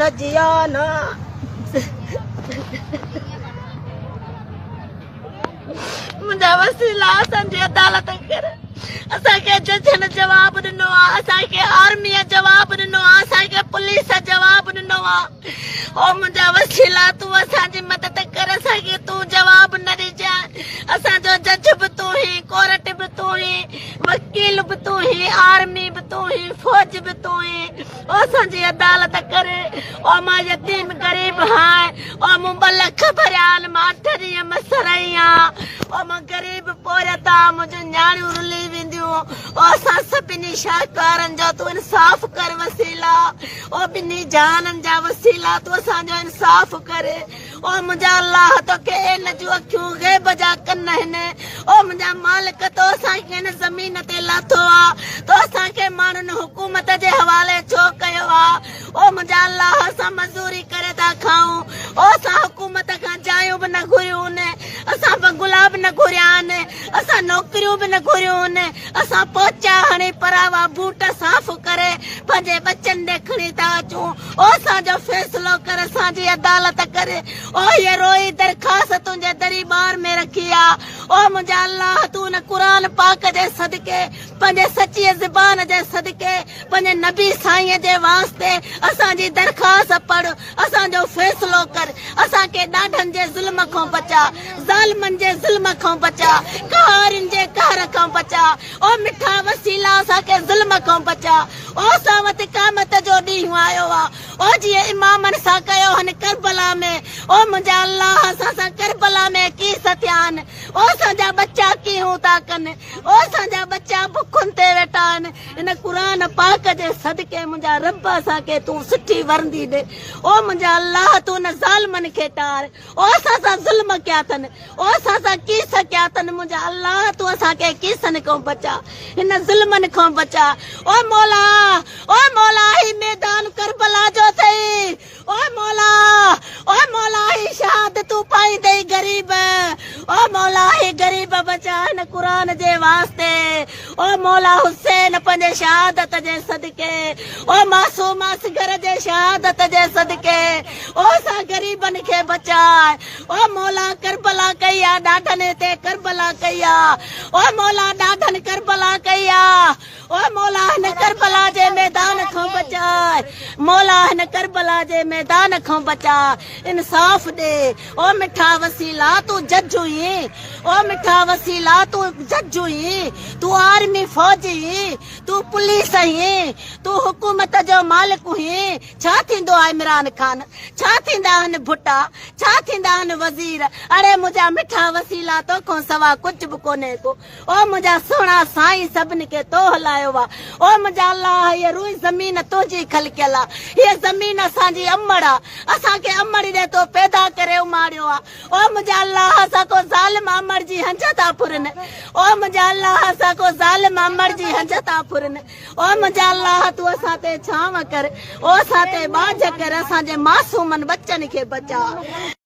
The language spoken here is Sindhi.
نجيانا منهنجا وسيلا اسان جي عدالت ڪر اسان کي ججن جواب ڏنو آ اسان کي آرمي جواب ڏنو آ اسان کي پوليس جواب ڏنو آ او منهنجا وسيلا تون اسان جي مدد ڪر اسان کي تون جواب نه ڏجانء اسان جو جج به تون هين ڪورٽ به تون هين وڪيل به تون هين آرمي به تون هين فوج به تون هين او اسان جي عدالت ڪر او مان يتيم غريب هان او مون ٻه لک ڀريا آهن مان اٺ ڏينهن مس رهي آهيان او مان غريب پورهيت آهيان منهنجون نياڻيون رلي وينديون او اسان سڀني شاهڪارن جو تون انصاف ڪر وسيلا او ٻنهي جهانن جا وسيلا تون اسان جو انصاف ڪر او منهنجا الله توکي عين جون اکيون غيب جا ڪن هن او منهنجا مالڪ تو اسان کي هن زمين تي لاٿو آ تو اسان کي ماڻهن حڪومت جي حوالي ڇو ڪيو آ او منهنجا الله اسان مزوري ڪري ٿا کائون او اسان حڪومت کان جايون به نه گهريون اسان بنگلا به نه گهريا آهن اسان نوڪريون به نه گهريون اسان پوچا هڻي پراوا بوٽ صاف ڪري پنهنجي ٻچن ڏي کڻي ٿا اچون او اسان جو فيصلو ڪر اسان جي عدالت ڪر او هيء روئي درخواست تنهنجي دريٻار ۾ رکي آ او منهنجا الله تون ان قرآن پاڪ جي صدقي پنهنجي سچيء زبان جي صدقي پنهنجي نبي سائينء جي واسطي اسان جي درخواست پڙهه اسان جو فيصلو ڪر اسان کي ڏاڍن جي ظلم کان بچاء ظالمن جي ظلم کان بچاء قهارين جي قهر کان بچاء او مٺا وسيلا اسان کي ظلم کان بچاء او اسان وٽ قيامت جو ڏينهن آيو آ او جيئن امامن سان ڪيو هن ڪربلا ۾ او منهنجا الله اسان سان ڪربلا ۾ ڪيس ٿيا آهن او اسان جا ٻچا ڪيهون ٿا ڪن او اسان جا ٻچا بکن تي ويٺا آهن هن قرآن پاڪ جي صدقي منهنجا رب اسان کي تون سٺي ورندي ڏي او منهنجا الله تون ان ظالمن کي ٽار او اسان سان ظلم ڪيا اٿن، او اسان سان ڪيس ڪيا اٿن، منهنجا الله تون اسان کي ڪيسن کان بچاء، هن ظلمن کان بچاء، او مولا، او مولا هي ميدان ڪربلا جو اٿئي، او مولا، او مولا هي شهادتون پائيندئي غريب، او مولا هي غريب بچاء هن قرآن جي واسطي، او مولا حسين پنهنجي شهادت جي صدقي، او معصوم اصغر جي شهادت جي صدقي، او اسان غريبن کي بچاء، او مولا ڪربلا ڪئي آ ڏاڍن هتي ڪربلا ڪئي آ، او مولا ڏاڍن ڪربلا ڪئي آ، او مولا هن ڪربلا جي ميدان کان بچاء، مولا هن ڪربلا جي ميدان کان بچاء، انصاف ڏي، او مٺا وسيلا تون جج هئين، او مٺا وسيلا تون جج هئين، تون آرمي فوج هئين، تون پوليس هئين، تون حڪومت جو مالڪ هئين، ڇا ٿيندو آ عمران خان، ڇا ٿيندا آهن ڀٽا، ڇا ٿيندا آهن وزير، اڙي منهنجا مٺا وسيلا توکون سوا ڪجهه به ڪونهي ڪو، او منهنجا سهڻا سائين سڀني کي تو هلايو آ، او منهنجا الله هيء روئي زمين تنهنجي خلقيل آ، هيء زمين اسان جي امڙ آ، اسان کي امڙ ڏي تو پيدا ڪري اماڻيو آ، او منهنجا الله اسان ڪو ظالم امڙ جي هنج ٿا ڦرن، او منهنجا الله اسان ڪو ظالم امڙ جي هنج ٿا ڦرن. او منهنجا الله تون اسان تي ڇانو ڪر، او اسان تي ٻاجهه ڪر، اسان جي معصومن ٻچن کي بچاء.